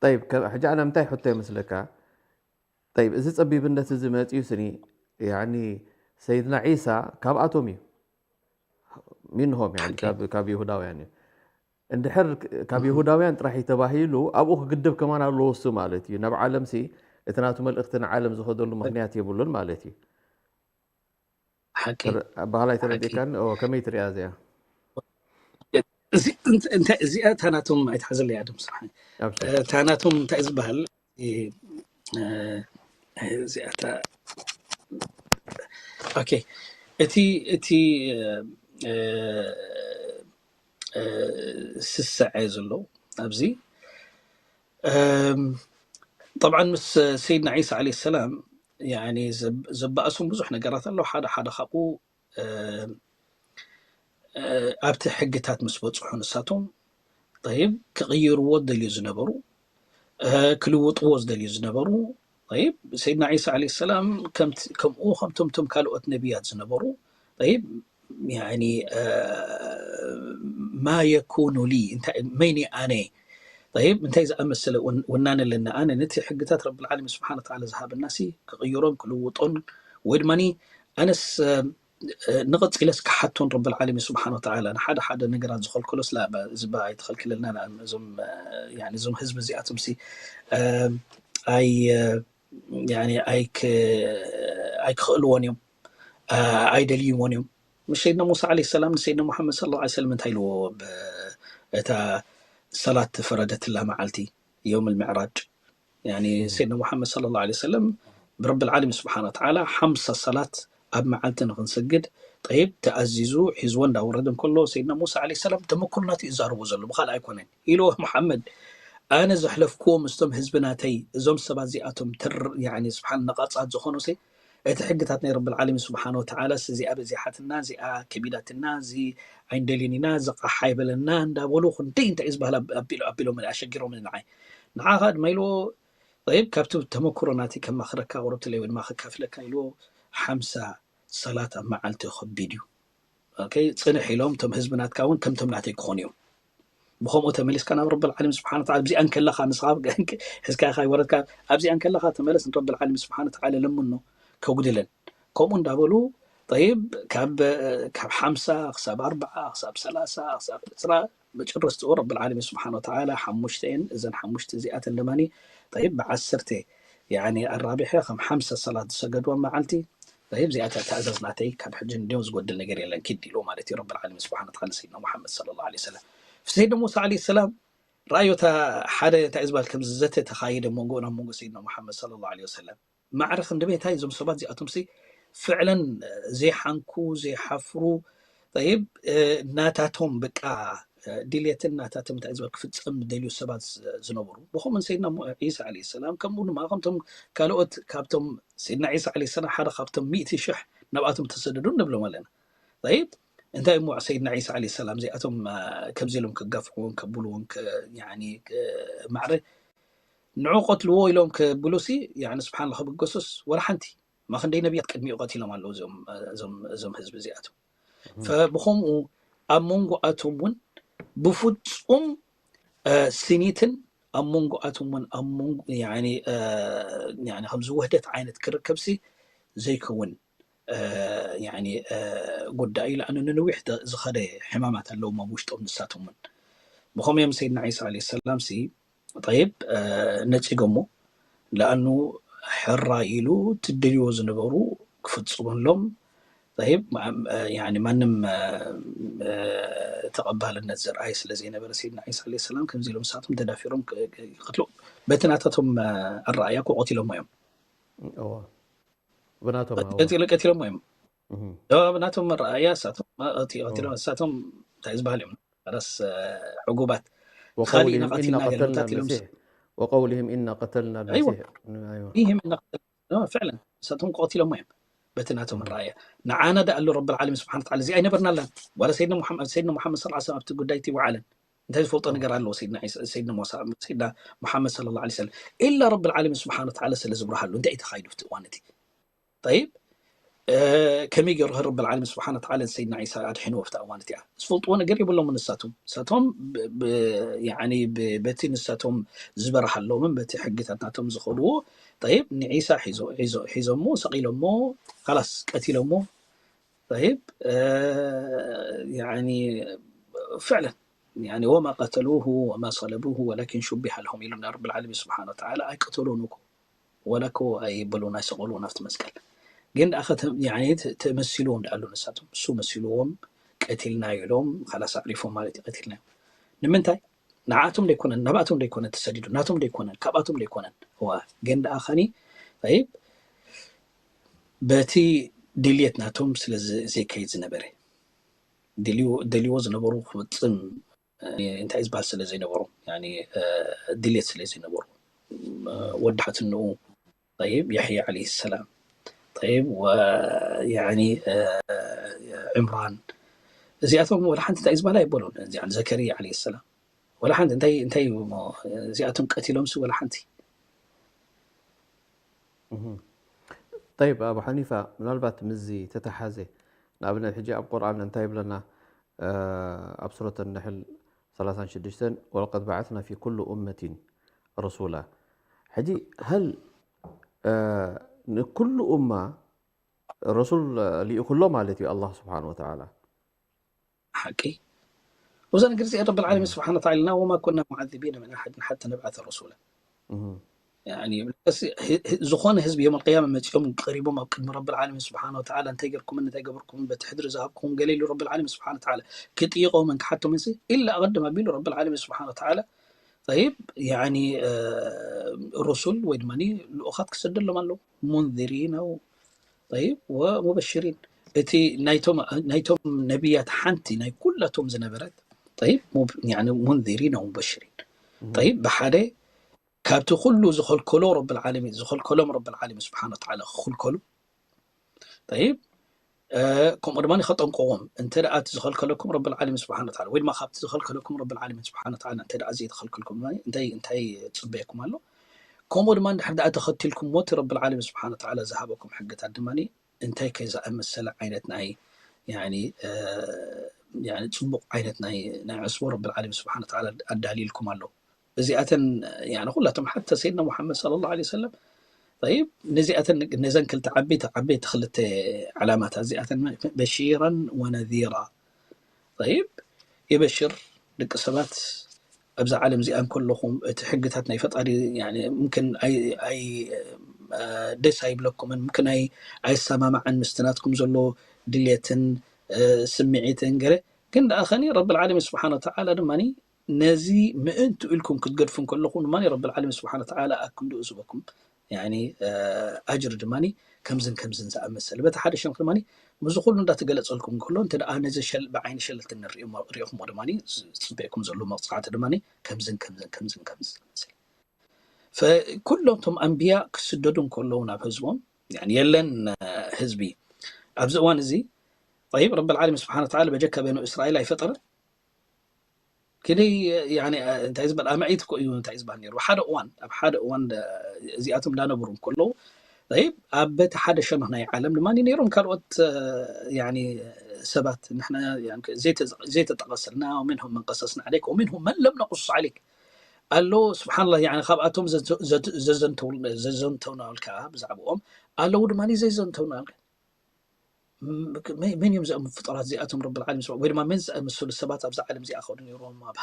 ጠይብ፣ ሕጂ ኣነ እንታይ ሕቶ ይመስለካ? ጠይብ፣ እዚ ጸቢብነት እዚ መጺኡ ስኒ፣ ያኒ ሰይድና ዒሳ ካብኣቶም እዩ። ሚንሆም፣ ያኒ ካብ ይሁዳውያን እዩ። እንድሕር ካብ ይሁዳውያን ጥራሕ እዩ ተባሂሉ፣ ኣብኡ ክግደብ ከማን ኣለዎ እሱ ማለት እዩ። ናብ ዓለምሲ እቲ ናቱ መልእኽቲ ንዓለም ዝኸደሉ ምኽንያት የብሉን ማለት እዩ። ሓቂ ባህላይ ተረዲእካኒ? ከመይ ትሪኣ እዚኣ? እዚኣ እታ ናቶም ኣይትሓዘለይ ኣደም ስራሕ እታ ናቶም እንታይ ዝበሃል እዚኣታ ኦኬ እቲ እቲ ስሰዐ ዘሎ ኣብዚ طبعا ምስ ሰይድና ዒሳ عليه السلام يعني ዘባእሱም ብዙሕ ነገራት ኣለዉ ሓደ ሓደ ካብኡ ኣብቲ ሕግታት ምስ በፅሑ ንሳቶም طيب ክቕይርዎ ዝደልዩ ዝነበሩ ክልውጥዎ ዝደልዩ ዝነበሩ طيب ሰይድና ዒሳ عليه السلام ከምኡ ከምቶም ቶም ካልኦት ነቢያት ዝነበሩ طيب يعني ما يكون لي እንታይ መይኒ ኣነ طيب እንታይ ዝኣመሰለ ውናን ኣለኒ ኣነ ነቲ ሕግታት ረብል ዓለሚን ስብሓን ወተዓላ ዝሃበና ሲ ክቕይሮን ክልውጦን ወይ ድማ ኣነስ ንቐፂለስ ክሓቶን ረብል ዓለሚን ስብሓን ወተዓላ ንሓደ ሓደ ነገራት ዝኸልከሎስ ላ እዚ ባ ኣይትኸልክለልና እዞም ህዝቢ እዚኣቶም ሲ ኣይ ኣይክኽእልዎን እዮም ኣይደልይዎን እዮም ምስ ሰይድና ሙሳ ዓለ ሰላም ንሰይድና ሙሓመድ ስለ ላ ሰለም እንታይ ኢልዎ እታ ሰላት ተፈረደትላ መዓልቲ የውም ልምዕራጅ ሰይድና ሙሓመድ ስለ ላ ሰለም ብረቢ ልዓለሚን ስብሓን ወተዓላ ሓምሳ ሰላት ኣብ መዓልቲ ንክንሰግድ ጠይብ ተኣዚዙ ሒዝዎ እንዳወረደ እንከሎ ሰይድና ሙሳ ዓለ ሰላም ተመክሮ ናቱ ይዛረቦ ዘሎ ብካልእ ኣይኮነን ኢልዎ ሙሓመድ ኣነ ዘሕለፍክዎ ምስቶም ህዝቢ ናተይ እዞም ሰባት እዚኣቶም ትር ስብሓን ነቓጻት ዝኾኑ እቲ ሕግታት ናይ ረብል ዓለሚን ስብሓን ወተዓላ እዚኣ በዚሓትና እዚኣ ከቢዳትና እዚ ኣይንደልዩን ኢና እዚ ቃሓ ይበለና እንዳበሉ ክንደይ እንታይ እዩ ዝበሃል ኣቢሎምን ኣሸጊሮምን ንዓይ ንዓ ከዓ ድማ ኢልዎ ይብ ካብቲ ተመክሮ ናቲ ከማኽረካ ቁረብትለይ ወይ ድማ ከካፍለካ ኢልዎ ሓምሳ ሰላት ኣብ መዓልቲ ከቢድ እዩ ጽንሕ ኢሎም እቶም ህዝቢ ናትካ እውን ከምቶም ናተይ ክኾኑ እዮም ብኸምኡ ተመሊስካ ናብ ረብል ዓለሚን ስብሓን ወተዓላ ኣብዚኣ እንከለኻ ንስኻ ሕዝካ ኢኻ ይወረድካ ኣብዚኣ እንከለኻ ተመለስ ንረብል ዓለሚን ስብሓን ወተዓላ ለምኖ ከጉድለን ከምኡ እንዳበሉ ጠይብ ካብ ካብ ሓምሳ ክሳብ ኣርብዓ ክሳብ ሰላሳ ክሳብ ዕስራ መጨረስትኡ ረብል ዓለሚን ስብሓን ወተዓላ ሓሙሽተ እየን እዘን ሓሙሽተ እዚኣተን ደማኒ ጠይብ ብዓሰርተ ያኒ ኣራቢሐ ከም ሓምሳ ሰላት ዝሰገድዋ መዓልቲ ጠይብ እዚኣ እታ ትእዛዝ ናተይ ካብ ሕጂ እንዲዮም ዝጎድል ነገር የለን ኪድ ኢሉ ማለት እዩ ረብል ዓለሚን ስብሓን ወተዓላ ሰይድና ሙሓመድ ስለ ላ ሰለም ሰይድና ሙሳ ዓለ ሰላም ረኣዮ እታ ሓደ እንታይ ዝበሃል ከም ዝዘተ ተኻየደ መንጎ ናብ መንጎ ሰይድና ሙሓመድ ስለ ላ ሰለም ማዕረ ክንደበይ እንታይ እዞም ሰባት እዚኣቶም ሲ ፍዕለን ዘይሓንኩ ዘይሓፍሩ ይብ ናታቶም በቃ ድልየትን ናታቶም እንታይ ዝበል ክፍፀም ዝደልዩ ሰባት ዝነበሩ ብኸምን ሰይድና ዒሳ ለ ሰላም ከምኡ ድማ ከምቶም ካልኦት ካብቶም ሰይድና ዒሳ ለ ሰላም ሓደ ካብቶም ሚእቲ ሽሕ ናብኣቶም ተሰደዱ ንብሎም ኣለና ይብ እንታይ እሞ ሰይድና ዒሳ ለ ሰላም እዚኣቶም ከምዚ ኢሎም ክጋፍዕዎን ከብልዎን ማዕረ ንዑ ቀትልዎ ኢሎም ክብሉሲ ስብሓን ክብገሱስ ወላ ሓንቲ ማክንደይ ነቢያት ቅድሚኡ ቀቲሎም ኣለዉ እዞም ህዝቢ እዚኣቶም ብኸምኡ ኣብ መንጎኣቶም እውን ብፍፁም ስኒትን ኣብ መንጎኣቶም እውን ኣብ መንጎ ከምዚ ውህደት ዓይነት ክርከብሲ ዘይከውን ጉዳይ እዩ ለኣኑ ንንዊሕ ዝኸደ ሕማማት ኣለዎም ኣብ ውሽጦም ንሳቶም እውን ብኸምኡ እዮም ሰይድና ዒሳ ለ ሰላም ሲ ጠይብ ነፂጎሞ ለኣኑ ሕራይ ኢሉ ትደልዎ ዝነበሩ ክፍፅሙሎም ይብ ማንም ተቐባልነት ዘርኣየ ስለ ዘይነበረ ሰይድና ዒሳ ለ ሰላም ከምዚ ኢሎም ንሳቶም ተዳፊሮም ይቅትሉ በቲ ናታቶም ኣረኣያ ክቆትሎሞ እዮም ብናቶም ቀትሎሞ እዮም ብናቶም ኣረኣያ እሳቶም እንታይ ዝበሃል እዮም ስ ዕጉባት وقولهم إنا قتلنا المسيح وقولهم إنا قتلنا المسيح أيوة. فعلا ንሳቶም ቀቲሎሞ እዮም በቲ ናቶም ኣረኣእያ። ንዓና ደኣ ኣሎ ረብል ዓለሚን ስብሓን ወተዓላ እዚኣ ኣይነበርናላን። ዋላ ሰይድና ሙሓመድ ሰይድና ሙሓመድ ሰለላሁ ዐለይሂ ወሰለም ኣብቲ ጉዳይ እቲ ይወዓለን እንታይ ዝፈልጦ ነገር ኣለዎ? ሰይድና ዒሳ ሰይድና ሙሳ ሰይድና ሙሓመድ ሰለላሁ ዐለይሂ ወሰለም ኢላ ረብል ዓለሚን ስብሓን ወተዓላ ስለ ዝብርሃሉ እንታይ እዩ ተኻይዱ ኣብቲ እዋን እቲ? ጠይብ ከመይ ገይሩ ረብል ዓለሚን ስብሓን ወተዓላ ሰይድና ዒሳ ኣድሒንዎ ኣብታ እዋን እቲኣ? ዝፈልጥዎ ነገር የብሎም ንሳቶም ንሳቶም በቲ ንሳቶም ዝበርሃሎምን በቲ ሕግታት ናቶም ዝኸድዎ ጠይብ ንዒሳ ሒዞሞ ሰቒሎሞ ካላስ ቀቲሎሞ ጠይብ ፍዕለን وما قتلوه وما صلبوه ولكن شبه لهم ኢሉና ረብል ዓለሚን ስብሓን ወተዓላ ኣይቀተሉን እኮ ወላ እኮ ኣይበሉን ኣይሰቐሉን ኣብቲ መስቀል ግን ደኣ ተመሲልዎም ደኣሉ ንሳቶም እሱ መሲልዎም ቀቲልና ኢሎም ካላስ ኣዕሪፎም ማለት እዩ ቀቲልና ንምንታይ ንዓቶም ዘይኮነን ናብኣቶም ዘይኮነን ተሰዲዱ ናቶም ዘይኮነን ካብኣቶም ዘይኮነን ዋ ግን ደኣ ኸኒ ይብ በቲ ድልየት ናቶም ስለ ዘይከይድ ዝነበረ ደልዎ ዝነበሩ ክፍፅም እንታይ ዝበሃል ስለ ዘይነበሩ ድልየት ስለ ዘይነበሩ ወዳሕትንኡ طيب يحيى عليه السلام طيب و يعني عمران እዚኣቶም ወላ ሓንቲ እንታይ ዝበሃል ኣይበሉን ዘከርያ عليه السلام ወላ ሓንቲ እንታይ እንታይ እዚኣቶም ቀቲሎምሲ ወላ ሓንቲ طيب ኣቡ ሓኒፋ ምናልባት ምዚ ተተሓዘ ንኣብነት ሕጂ ኣብ ቁርኣን እንታይ ይብለና ኣብ ሱረት ነሕል ሰላሳን ሽዱሽተን ولقد بعثنا في كل أمة رسولا ሕጂ هل ንኩሉ ኡማ ረሱል ልኢኹሎ ማለት እዩ ኣላህ ስብሓን ወተዓላ ሓቂ እዛ ነገር እዚኣ ረብል ዓለሚን ስብሓን ወተዓላ ኢልና وما كنا معذبين من أحد حتى نبعث رسولا ዝኾነ ህዝቢ የውም ኣልቅያማ መፂኦም ቀሪቦም ኣብ ቅድሚ ረብል ዓለሚን ስብሓን ወተዓላ እንታይ ገርኩምን እንታይ ገበርኩምን በቲ ሕድሪ ዝሃብኩም ገለ ኢሉ ረብል ዓለሚን ስብሓን ወተዓላ ክጥይቆምን ክሓቶምን ሲ ኢላ ኣቐድም ኣቢሉ ረብል ዓለሚን ስብሓን ወተዓላ طيب يعني رسل ወይ ድማ ልኡኻት ክሰደሎም ኣለዉ منذرين طيب ومبشرين እቲ ናይቶም ነቢያት ሓንቲ ናይ ኩላቶም ዝነበረት طيب منذرين ومبشرين طيب ብሓደ ካብቲ ኩሉ ዝኸልከሎ ረብል ዓለሚን ዝኸልከሎም ረብል ዓለሚን ስብሓን ወተዓላ ክኽልከሉ طيب ከምኡ ድማ ከጠንቀዎም እንተ ደኣ እቲ ዝኸልከለኩም ረብል ዓለሚን ስብሓን ወተዓላ ወይ ድማ ካብቲ ዝኸልከለኩም ረብል ዓለሚን ስብሓን ወተዓላ እንተ ደኣ ዘይተኸልከልኩም እንታይ እንታይ ጽበየኩም ኣሎ ከምኡ ድማ እንድሕር ደኣ ተኸቲልኩም ሞት ረብል ዓለሚን ስብሓን ወተዓላ ዝሃበኩም ሕግታት ድማ እንታይ ከ ዝኣመሰለ ዓይነት ናይ ፅቡቕ ዓይነት ናይ ዕስቦ ረብል ዓለሚን ስብሓን ወተዓላ ኣዳልይልኩም ኣሎ እዚኣተን ኩላቶም ሓተ ሰይድና ሙሓመድ صلى الله عليه وسلم طيب ነዚኣተን ነዘን ክልተ ዓበይቲ ዓበይቲ ክልተ ዓላማታት እዚኣተን በሺራን ወነዚራ طيب የበሽር ደቂ ሰባት ኣብዛ ዓለም እዚኣ እንከለኹም እቲ ሕግታት ናይ ፈጣሪ ምምክን ኣይ ደስ ኣይብለኩምን ምምክን ኣይሰማማዕን ምስቲ ናትኩም ዘሎ ድልየትን ስምዒትን ገለ ግን ደኣ ኸኒ ረብል ዓለሚን ስብሓን ወተዓላ ድማ ነዚ ምእንቱ ኢልኩም ክትገድፉ እንከለኹም ድማ ረብል ዓለሚን ስብሓን ወተዓላ ኣክንድኡ ዝበኩም ኣጅሪ ድማ ከምዝን ከምዝን ዝኣመሰለ በቲ ሓደ ሸንክ ድማ ምዚ ኩሉ እንዳተገለፀልኩም እንከሎ እንተ ደኣ ነዚ ሸል ብዓይኒ ሸለልቲ ንሪእኹሞ ድማ ዝፅበየኩም ዘሎ መቕፃዕቲ ድማ ከምዝን ከምዝን ከምዝን ከምዝን ዝኣመሰለ ኩሎም ቶም ኣንብያ ክስደዱ እንከለዉ ናብ ህዝቦም የለን ህዝቢ ኣብዚ እዋን እዚ طيب رب العالمين سبحانه وتعالى በጀካ በኑ እስራኤል ኣይፈጠረን ክንደይ እንታይ ዝበል ኣማዒት እኮ እዩ እንታይ ዝበሃል ነይሩ ሓደ እዋን ኣብ ሓደ እዋን እዚኣቶም እንዳነበሩ እንከለዉ ኣብ በቲ ሓደ ሸነኽ ናይ ዓለም ድማ ነይሮም ካልኦት ሰባት ንሕና ዘይተጠቐሰልና ومنهم من قصصنا عليك ومنهم من لم نقص عليك ኣሎ ስብሓንላ ካብኣቶም ዘዘንተውናልካ ብዛዕባኦም ኣለዉ ድማ ዘይዘንተውናልካ መን እዮም ዘእም ፍጡራት እዚኣቶም ረብል ዓለም ስብሓ ወይ ድማ መን ዝኣመሰሉ ሰባት ኣብዛ ዓለም እዚኣ ከዱ ነይሮም ኣብ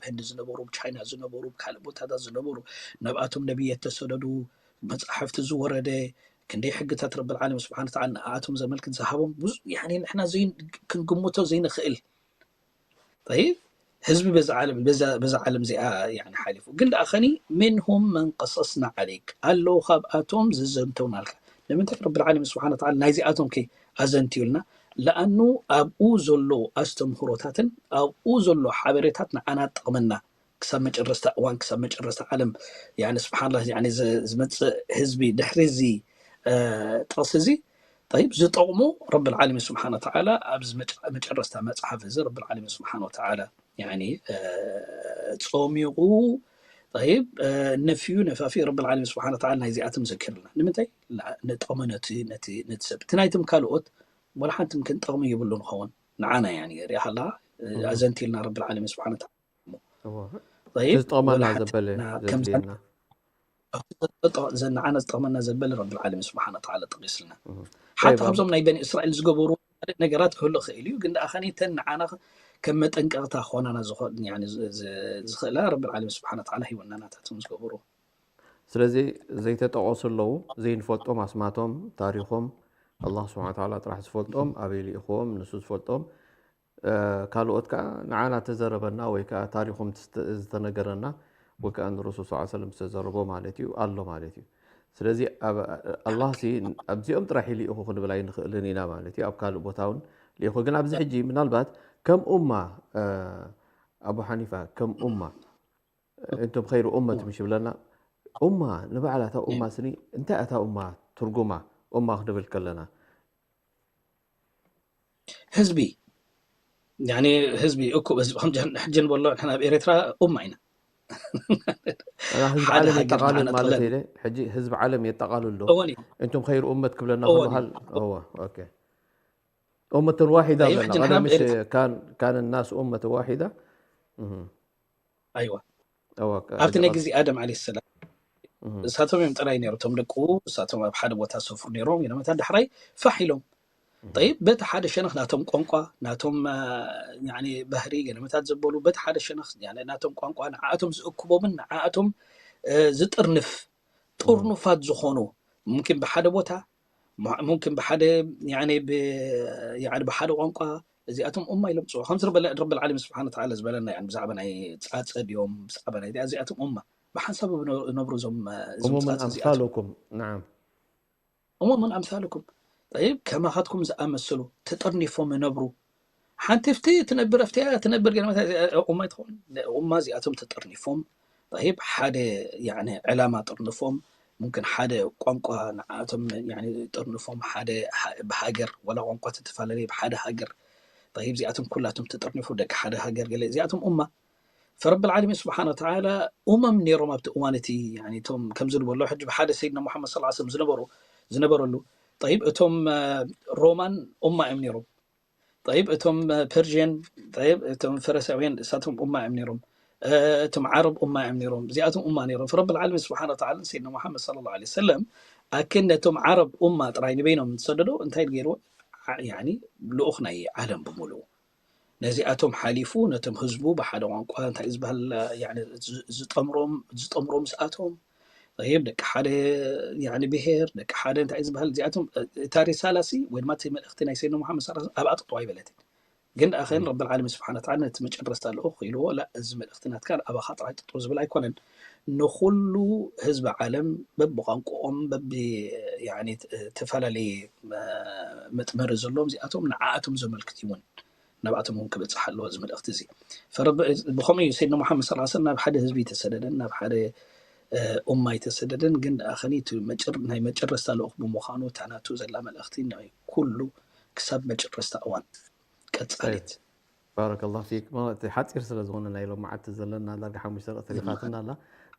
ህንዲ ዝነበሩ ኣብ ቻይና ዝነበሩ ኣብ ካልእ ቦታታት ዝነበሩ ናብኣቶም ነብየት ተሰደዱ መፅሓፍቲ ዝወረደ ክንደይ ሕግታት ረብል ዓለም ስብሓን ተዓላ ንኣቶም ዘመልክት ዝሃቦም ብዙ ያኒ ንሕና ክንግምቶ ዘይንኽእል طيب ህዝቢ በዛ ዓለም በዛ በዛ ዓለም እዚኣ ያኒ ሓሊፉ ግን ደኣ ኸኒ منهم من قصصنا عليك ኣለዉ ካብኣቶም ዘዘንተውናልካ ንምንታይ ረብል ዓለሚን ስብሓን ተዓላ ናይዚኣቶም ከ ኣዘንትዩልና ለኣኑ ኣብኡ ዘሎ ኣስተምህሮታትን ኣብኡ ዘሎ ሓበሬታት ንዓና ጠቕመና ክሳብ መጨረስታ እዋን ክሳብ መጨረስታ ዓለም ያኒ ስብሓንላ ያኒ ዝመፅእ ህዝቢ ድሕሪ እዚ ጥቕሲ እዚ፣ ጠይብ፣ ዝጠቕሙ ረብል ዓለሚን ስብሓነ ወተዓላ ኣብዚ መጨ-፣ መጨረስታ መጽሓፍ እዚ ረብል ዓለሚን ስብሓነ ወተዓላ፣ ያኒ፣ ጾሚቑ፣ ጠይብ፣ ነፍዩ ነፋፊ ረብል ዓለሚን ስብሓነ ወተዓላ ናይዚኣቶም ዘኪርልና። ንምንታይ? ንጠቕሚ ነቲ፣ ነቲ፣ ነቲ ሰብ። እቲ ናይቶም ካልኦት ወላ ሓንቲ ምክን ጠቕሚ ይብሉ ንኸውን። ንዓና፣ ያኒ፣ ሪኢኻ ኣለኻ? ኣዘንቲልና ረብል ዓለሚን ስብሓነ ወተዓላ። እዎ። ጠይብ፣ እቲ ዝጠቕመና ወላ ሓንቲ ዘበለ ንዓና ከም ዘድልየና። ኣብቲ ዘጠ-፣ ዘ-፣ ንዓና ዝጠቕመና ዘበለ ረብል ዓለሚን ስብሓነ ወተዓላ ጠቒስልና። እህ። ሓንቲ ጠይብ፣ ኣብ ካብዞም ናይ በኒ እስራኤል ዝገበሩ ካልእ ነገራት ክህሉ ይኽእል እዩ፣ ግን ደኣ ኸኒ እተን ንዓና ከም መጠንቀቕታ ክኾናና ዝኾ-፣ ያኒ ዝ-፣ ዝ-፣ ዝኽእላ ረብል ዓለሚን ስብሓነ ወተዓላ ሂወና ናታቶም ዝገበሩ። ስለዚ ዘይተጠቐሱ ኣለዉ፣ ዘይንፈልጦም ኣስማቶም፣ ታሪኾም፣ ኣላህ ስብሓነ ወተዓላ ጥራሕ ዝፈልጦም፣ ኣበይ ልኢኽዎም፣ ንሱ ዝፈልጦም፣ እ፣ ካልኦት ከኣ ንዓና ተዘረበና ወይ ከኣ ታሪኾም ዝተ-፣ ዝተነገረና ወይ ከኣ ንረሱል ሰለላሁ ዐለይሂ ወሰለም ዝተዘረቦ ማለት እዩ፣ ኣሎ ማለት እዩ። ስለዚ ኣብ-፣ ኣላህ ሲ ኣብዚኦም ጥራሕ ይልኢኹ ክንብል ኣይንኽእልን ኢና ማለት እዩ። ኣብ ካልእ ቦታ እውን ልኢኹ። ግን ኣብዚ ሕጂ ምናልባት ከም ኡማ፣ እ፣ ኣቡ ሓኒፋ፣ ከም ኡማ፣ እንቱም ኸይሩ ኡመት ምሽ ይብለና። ኡማ ንባዕላ እታ ኡማ ስኒ እንታይ እታ ኡማ ትርጉማ? ኡማ ክንብል ከለና ህዝቢ፣ ያኒ ህዝቢ፣ እኩብ ህዝቢ፣ ከም ጀን-፣ ሕጂ ንበሎ ንሕና ኣብ ኤርትራ ኡማ ኢና። ኣና ህዝቢ ሓደ ዓለም ሃገር የጠቓልል ንዓና ማለት ጠቕለል። ኢለ፣ ሕጂ ህዝቢ ዓለም የጠቓልል ዶ? እወን እዩ። እንቱም ኸይሩ ኡመት ክብለና እወን ከሎ እዩ። ሃል-፣ እወ፣ ኦኬ። ኡመተን ዋሒዳ ጠይብ፣ ብለና። ሕጂ ቀደም ንሕና ምሽ ብኤርትራ ካን፣ ካን ናስ ኡመተን ዋሒዳ? እህ። ኣይዋ። እወ፣ ከ-፣ ኣብቲ ናይ ኣጆኻ። ግዜ ኣደም ዓለይሂ ሰላም፣ እህ። እሳቶም እዮም ጥራይ ነይሩ፣ እቶም ደቁ፣ እሳቶም ኣብ ሓደ ቦታ ዝሰፍሩ ነይሮም፣ ገለ መታን ዳሕራይ ፋሕ ኢሎም። እህ። ጠይብ፣ በቲ ሓደ ሸነኽ ናቶም ቋንቋ፣ ናቶም፣ እ፣ ያኒ ባህሪ፣ ገለ መታት ዘበሉ፣ በቲ ሓደ ሸነኽ፣ ያኒ ናቶም ቋንቋ፣ ንዓኣቶም ዝእክቦምን ንዓኣቶም፣ እ፣ ዝጥርንፍ፣ እህ። ጥርኑፋት ዝኾኑ፣ ሙምኪን ብሓደ ቦታ፣ ሙ-፣ ሙምኪን ብሓደ፣ ያኒ ብ-፣ ያኒ ብሓደ ቋንቋ፣ እዚኣቶም ኡማ ኢሎም ዝፅውዑ። ከምዚ ረበል-፣ ረብል ዓለሚን ስብሓነ ወተዓላ ዝበለና፣ ያኒ ብዛዕባ ናይ ፃፀ ድዮም፣ ብዛዕባ ናይ እዚኣቶም ኡማ። ብሓንሳብ ዝነ-፣ ዝነብሩ እዞም፣ እ፣ እዞም ኡሙምን ፃፀ እዚኣቶም። ኣምሳሉኩም፣ ነዓም። እሞ ምን ኣምሳልኩም፣ ጠይብ፣ ከማኻትኩም ዝኣመሰሉ ተጠርኒፎም ይነብሩ። ሓንቲ ፍቲ ትነብር፣ ኣብቲያ ትነብር፣ ገለ መታ እዚኣ ኡማ ኣይትኸውን። ኡማ እዚኣቶም ተጠርኒፎም፣ ጠይብ፣ ሓደ፣ ያኒ፣ ዕላማ ጥርንፎም፣ ሙምክን ሓደ ቋንቋ ንዓኣቶም፣ ያኒ፣ ጥርንፎም፣ ሓደ ሃ-፣ ብሃገር፣ ወላ ቋንቋ ተተፈላለየ፣ ብሓደ ሃገር፣ ጠይብ፣ እዚኣቶም ኩላቶም ተጠርኒፎም፣ ደቂ ሓደ ሃገር፣ ገለ፣ እዚኣቶም ኡማ። ፈረብል ዓለሚን ስብሓነ ወተዓላ ኡመም ነይሮም ኣብቲ እዋን እቲ፣ ያኒ፣ እቶም ከምዚ ንበሎ ሕጂ ብሓደ ሰይድና ሙሓመድ ሰለላሁ ዐለይሂ ወሰለም ዝነበሩ፣ ዝነበረሉ። ጠይብ፣ እቶም፣ እ፣ ሮማን ኡማ እዮም ነይሮም። ጠይብ፣ እቶም፣ እ፣ ፐርዥያን፣ ጠይብ፣ እቶም ፈረሳውያን እሳቶም ኡማ እዮም ነይሮም። እ፣ እቶም ዓረብ ኡማ እዮም ነይሮም። እዚኣቶም ኡማ ነይሮም። ፈረብል ዓለሚን ስብሓነ ወተዓላ ንሰይድና ሙሓመድ ሰለላሁ ዐለይሂ ወሰለም ኣክን ነቶም ዓረብ ኡማ ጥራይ ንበይኖም ዝሰደዶ እንታይ ገይርዎ? ዓ-፣ ያኒ ልኡኽ ናይ ዓለም ብምሉኡ። ነዚኣቶም ሓሊፉ ነቶም ህዝቡ ብሓደ ቋንቋ እንታይ ዝበሃል፣ ያኒ ዝ-፣ ዝጠምሮም፣ ዝጠምሮም ምስኣቶም፣ ጠይብ፣ ደቂ ሓደ፣ ያኒ ብሄር፣ ደቂ ሓደ እንታይ ዝበሃል፣ እዚኣቶም፣ እ-፣ እታ ሪሳላ ሲ ወይ ድማ እቲ መልእኽቲ ናይ ሰይድና ሙሓመድ ሰለላሁ ዐለይሂ ወሰለም ኣብኣ ጥጥዋ ኣይበለትን። ግን ደኣ ኸን ረብል ዓለሚን ስብሓነ ወተዓላ ነቲ መጨረስታ ልኡኽ ኢልዎ፣ ላ፣ እዚ መልእኽቲ ናትካ ኣባኻ ጥራይ ጥጥው ዝብል ኣይኮነን። ንኹሉ ህዝቢ ዓለም በብቋንቋኦም፣ በቢ፣ ያኒ፣ ተ-፣ ተፈላለየ፣ እ፣ መጥመሪ ዘለዎም እዚኣቶም ንዓኣቶም ዘመልክት እውን ናብኣቶም እውን ክበጽሕ ኣለዎ እዚ መልእኽቲ እዚ። ፈረብ-፣ ብኸምኡ እዩ ሰይድና ሙሓመድ ሰለላሁ ዐለይሂ ወሰለም ናብ ሓደ ህዝቢ ኣይተሰደደን፣ ናብ ሓደ፣ እ፣ ኡማ ኣይተሰደደን። ግን ደኣ ኸኒ እቲ መጨር-፣ ናይ መጨረስታ ልኡኽ ብምዃኑ እታ ናቱ ዘላ መልእኽቲ ናይ ኩሉ ክሳብ መጨረስታ እዋን ቀጻሊት። ባረከላሁ ፊክ። ማለት ሓጺር ስለ ዝኾነ ናይ ሎም መዓልቲ ዘለና ዳርጋ ሓሙሽተ ደቂቕ ተሪፋትና ኣላ።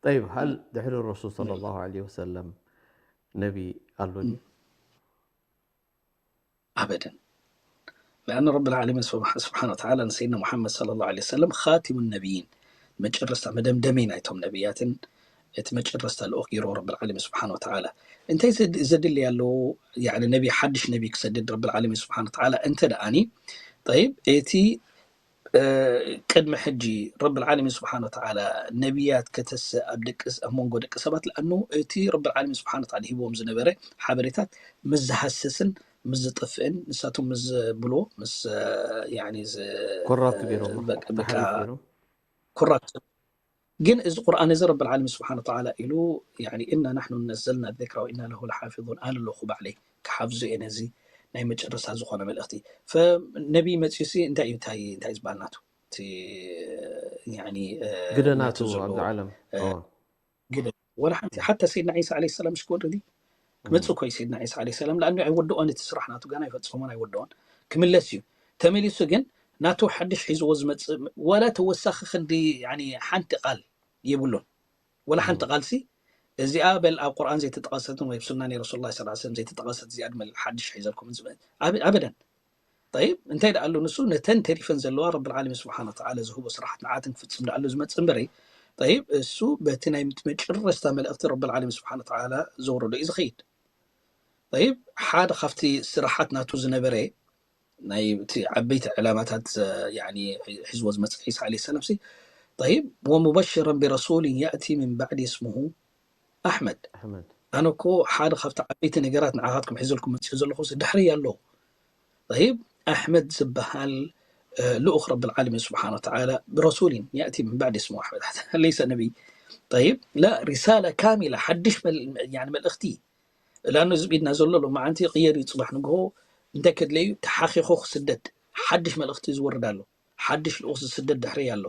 ጠይብ፣ ሃል ድሕሪ ረሱል ሰለላሁ ዐለይሂ ወሰለም ነቢ ኣሎ ድዩ? ኣበደን። ለኣነ ረብል ዓለሚን ስብሓ-፣ ስብሓነ ወተዓላ ንሰይድና ሙሓመድ ሰለላሁ ዐለይሂ ወሰለም ኻቲሙ ነቢይን፣ መጨረስታ መደምደሚ ናይቶም ነቢያትን እቲ መጨረስታ ልኡኽ ገይርዎ ረብል ዓለሚን ስብሓነ ወተዓላ። እንታይ ዘድ-፣ ዘድሊ ኣለዎ? ያኒ ነቢ፣ ሓድሽ ነቢ ክሰድድ ረብል ዓለሚን ስብሓነ ወተዓላ እንተ ደኣኒ፣ ጠይብ፣ እቲ፣ እ፣ ቅድሚ ሕጂ ረብል ዓለሚን ስብሓነ ወተዓላ ነቢያት ከተሰ ኣብ ደቂ ስ-፣ ኣብ መንጎ ደቂ ሰባት፣ ለኣኑ እቲ ረብል ዓለሚን ስብሓነ ወተዓላ ሂብዎም ዝነበረ ሓበሬታት ምስ ዝሃስስን ምስ ዝጠፍእን፣ ንሳቶም ምስ ዝብልዎ፣ ምስ፣ እ፣ ያኒ ዝ-፣ ኮራፕት ገይሮሞ፣ በቃ፣ በቃ ተሓሪፍ ገይሮም። ኮራፕት። ግን እዚ ቁርኣን እዚ ረብል ዓለሚን ስብሓነ ወተዓላ ኢሉ፣ ያኒ፣ "እና ናሕኑ ነዘልና ዚክራ ወኢና ለሁ ለሓፊዙን፣ ኣነ ኣለኹ ባዕለይ ክሓፍዞ እየ ነዚ ናይ መጨረስታ ዝኾነ መልእኽቲ." ፈነቢ መጺኡሲ እንታይ እዩ፣ እንታይ፣ እንታይ ዝበሃል ናቱ? እቲ፣ ያኒ፣ እ፣ ግደ ናቱ ናቱ ዘሎ፣ ኣብዚ ዓለም። እ፣ እዎ። ግደ። ወላ ሓንቲ፣ ሓታ ሰይድና ዒሳ ዓለይሂ ሰላም ሽኮር ድዩ? ክመፅእ እኮ እዩ ሰይድና ዒሳ ዓለይሂ ሰላም። ለኣኑ ኣይወድኦን፣ እቲ ስራሕ ናቱ ገና ኣይፈፀሞን ኣይወድኦን። ክምለስ እዩ። ተመሊሱ ግን ናቱ ሓድሽ ሒዝዎ ዝመፅእ ዋላ ተወሳኺ ክንዲ ያኒ ሓንቲ ቃል የብሉን። ወላ ሓንቲ ቃልሲ እዚኣ በል ኣብ ቁርኣን ዘይተጠቐሰትን ወይ ኣብ ሱና ናይ ረሱሉላህ ሰለላሁ ዐለይሂ ወሰለም ዘይተጠቐሰት እዚኣ ድመል ሓድሽ ሒዘልኩም ዝመ-፣ ኣብ-፣ ኣበደን። ጠይብ፣ እንታይ ደኣ ኣሎ ንሱ ነተን ተሪፈን ዘለዋ ረብል ዓለሚን ስብሓነ ወተዓላ ዝህቦ ስራሓት ንዓተን ክፍፅም ደኣ ኣሎ ዝመፅእ እምበረይ። ጠይብ፣ እሱ በቲ ናይ መጨረስታ መልእኽቲ ረብል ዓለሚን ስብሓነ ወተዓላ ዘውረዶ እዩ ዝኸይድ። ጠይብ፣ ሓደ ካብቲ ስራሓት ናቱ ዝነበረ ናይ እቲ ዓበይቲ ዕላማታት ያኒ ሒዝዎ ዝመፅእ ዒሳ ዓለይሂ ሰላም ሲ ጠይብ ወሙበሽረን ቢረሱልን ያእቲ ምን ባዕዲ እስሙሁ ኣሕመድ። ኣሕመድ። ኣነ እኮ ሓደ ካብቲ ዓበይቲ ነገራት ንዓኻትኩም ሒዘልኩም መፅኡ ዘለኹ ሲ ድሕሪ ኣሎ። ጠይብ፣ ኣሕመድ ዝበሃል እ፣ ልኡኽ ረብል ዓለሚን ስብሓነ ወተዓላ ብረሱሊን ያእቲ ምን ባዕዲ እስሙ ኣሕመድ ለይሰ ነቢይ። ጠይብ፣ ላ ሪሳላ ካሚላ ሓድሽ መል-፣ ያኒ መልእኽቲ ላኑ ዝብ ኢድና ዘሎ ሎማዓንቲ ቅየር እዩ። ፅባሕ ንግሆ እንታይ ከድለ እዩ ተሓኺኹ ክስደድ ሓድሽ መልእኽቲ ዝወርድ ኣሎ። ሓድሽ ልኡኽ ዝስደድ ድሕሪ ኣሎ።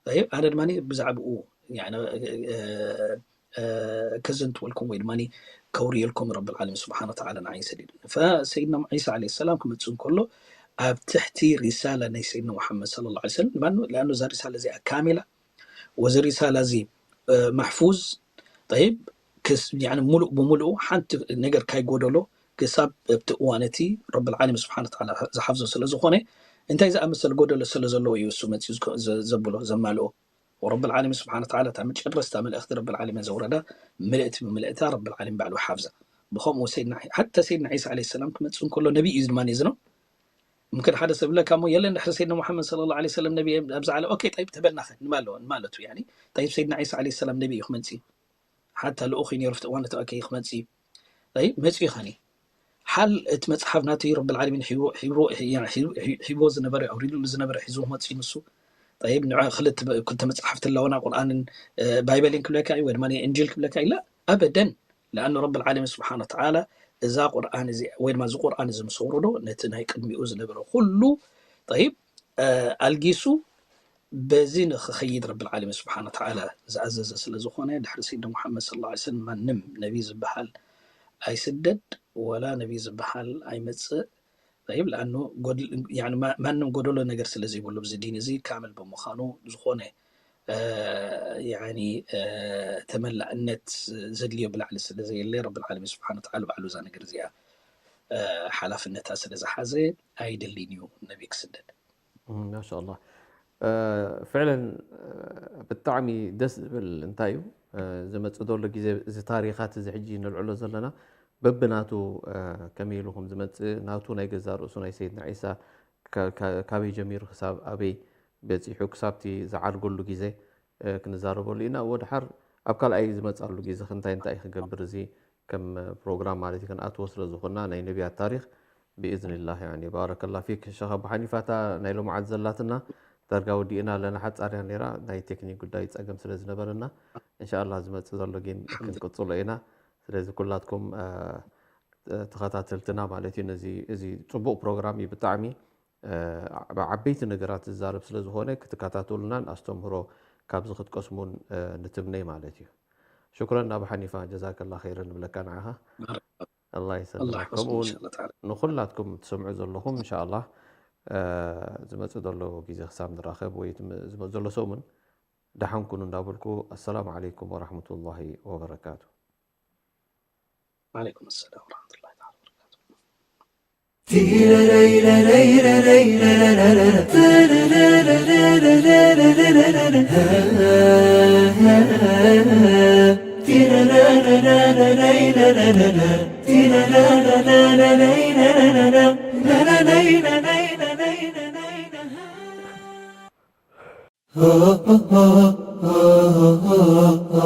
ጠይብ፣ ኣነ ድማ ብዛዕብኡ ያኒ፣ እ፣ እ፣ ከዘንትወልኩም ወይ ድማ ከውርየልኩም ረብል ዓለሚን ስብሓነ ወተዓላ ንዓይ ሰዲዱ። ፈሰይድና ዒሳ ዓለይሂ ሰላም ክመፅእ እንከሎ ኣብ ትሕቲ ሪሳላ ናይ ሰይድና ሙሓመድ ሰለላሁ ዐለይሂ ወሰለም፣ ለኣኑ እዛ ሪሳላ እዚኣ ካሚላ ወዚ ሪሳላ እዚ፣ እ፣ ማሕፉዝ፣ ጠይብ፣ ክስ-፣ ያኒ ሙሉእ ብሙሉኡ ሓንቲ ነገር ካይጎደሎ ክሳብ ኣብቲ እዋን እቲ ረብል ዓለሚን ስብሓነ ወተዓላ ዝሓፍዞ ስለ ዝኾነ፣ እንታይ ዝኣመሰለ ጎደሎ ስለ ዘለዎ እዩ እሱ መፂኡ ዝከ-፣ ዘ-፣ ዘብሎ፣ ዘማልኦ? ወረብል ዓለሚን ስብሓነ ወተዓላ እታ መጨረስታ መልእኽቲ ረብል ዓለሚን ዘውረዳ ምልእቲ ብምልእታ ረብል ዓለሚን ባዕሉ ሓፍዛ። ብኸምኡ ሰይድና ዒሳ፣ ሓታ ሰይድና ዒሳ ዓለይሂ ሰላም ክመፅእ እንከሎ ነቢ እዩ ድማ እዚ ነው። ምምክን ሓደ ሰብ ለካ እሞ የለን ድሕሪ ሰይድና ሙሓመድ ሰለላሁ ዐለይሂ ወሰለም ነቢ ኣብዚ ዓለም። ኦኬ፣ ጠይብ ተበልናኸ ንማለዎ፣ ንማለቱ ያኒ፣ ጠይብ ሰይድና ዒሳ ዓለይሂ ሰላም ነቢ እዩ ክመፅእ እዩ። ሓታ ልኡኽ እዩ ነይሩ ኣብቲ እዋን እቲ ኦኬ ክመፅእ እዩ። ጠይብ መፅኡ ይኸኒ። ሓል እቲ መፅሓፍ ናቱ ረብል ዓለሚን ሒቡ-፣ ሒቡ-፣ ሒ-፣ ሒ-፣ ሒ-፣ ሒብዎ ዝነበረ፣ ኣውሪድሉ ዝነበረ ሒዝዎ ክመፅእ እዩ ንሱ። ጠይብ ንዕ ክልተ መ-፣ ክልተ መፅሓፍቲ ኣለውና፣ ቁርኣንን፣ እ፣ ባይበልን ክብለካ እዩ፣ ወይ ድማ እንጂል ክብለካ እዩ። ላ፣ ኣበደን። ለኣኑ ረብል ዓለሚን ስብሓነ ወተዓላ እዛ ቁርኣን እዚ፣ ወይ ድማ እዚ ቁርኣን እዚ ምስ ኣውረዶ፣ ነቲ ናይ ቅድሚኡ ዝነበረ ኩሉ፣ ጠይብ፣ እ፣ ኣልጊሱ በዚ ንኽኸይድ ረብል ዓለሚን ስብሓነ ወተዓላ ዝኣዘዘ ስለ ዝኾነ፣ ድሕሪ ሰይድና ሙሓመድ ሰለላሁ ዐለይሂ ወሰለም ማንም ነቢ ዝበሃል ኣይስደድ፣ ወላ ነቢ ዝበሃል ኣይመጽእ። ጠይብ፣ ለኣኑ ጎድ-፣ ያኒ ማ-፣ ማንም ጎደሎ ነገር ስለ ዘይብሉ፣ ብዚ ዲን እዚ ካምል ብምዃኑ፣ ዝኾነ፣ እ፣ ያኒ፣ እ፣ ተመላእነት ዘድልዮ ብላዕሊ ስለ ዘየለ፣ ረብል ዓለሚን ስብሓነ ወተዓላ ባዕሉ እዛ ነገር እዚኣ፣ እ፣ ሓላፍነታ ስለ ዝሓዘ፣ ኣይደልን እዩ ነቢ ክስደድ። እም፣ ማሻኣላህ። እ፣ ፍዕለን፣ እ፣ ብጣዕሚ ደስ ዝብል እንታይ እዩ፣ እ፣ ዝመጽእ ዘሎ ግዜ፣ እዚ ታሪኻት እዚ ሕጂ ንልዕሎ ዘለና በብናቱ፣ እ፣ ከመይ ኢሉ ከም ዝመጽእ፣ ናቱ ናይ ገዛእ ርእሱ ናይ ሰይድና ዒሳ ከ-፣ ከ-፣ ካበይ ጀሚሩ ክሳብ ኣበይ በጺሑ፣ ክሳብቲ ዝዓርገሉ ግዜ፣ እ፣ ክንዛረበሉ ኢና። እሞ ደሓር ኣብ ካልኣይ ዝመጻሉ ግዜ ከ እንታይ እንታይ ክገብር፣ እዚ ከም ፕሮግራም ማለት እዩ፣ ክንኣትዎ ስለ ዝኾንና ናይ ነቢያት ታሪኽ ብኢዝኒላህ፣ ያኒ፣ ባረከላ ፊክ ሸኽ ኣቡ ሓኒፋ። እታ ናይ ሎምዓት ዘላትና ዳርጋ ወዲእና ኣለና፣ ሓጻር እያ ነይራ፣ ናይ ቴክኒክ ጉዳይ ጸገም ስለ ዝነበረና፣ እንሻኣላህ ዝመጽእ ዘሎ ግን ክንቅጽሎ ኢና። ስለዚ ኩላትኩም፣ እ፣ ተኸታተልትና ማለት እዩ፣ ነዚ፣ እዚ ጽቡቕ ፕሮግራም እዩ ብጣዕሚ፣ እ፣ ዓበይቲ ነገራት ዝዛረብ ስለ ዝኾነ ክትከታተሉናን ኣስተምህሮ ካብዚ ክትቀስሙን፣ እ፣ ንትምነይ ማለት እዩ። ሽኩረን ኣቡ ሓኒፋ፣ ጀዛከላ ኸይረን ንብለካ ንዓኻ። ባረከላ። ኣላህ ይሰልምካ። ኣላህ ይሓፍዝኩም ከምኡ እውን ኢንሻኣላህ ተዓላ። ንኹላትኩም ትሰምዑ ዘለኹም ኢንሻኣላህ፣ እ፣ ዝመጽእ ዘሎ ግዜ ክሳብ ንራኸብ ወይ ትም-፣ ዝመጽእ ዘሎ ሰሙን ደሓን ኩኑ እንዳበልኩ፣ ኣሰላሙ ዓለይኩም ወራህመቱላሂ ወበረካቱ። ወዓለይኩም ሰላም ወራህመቱላሂ ተዓላ ወበረካቱ።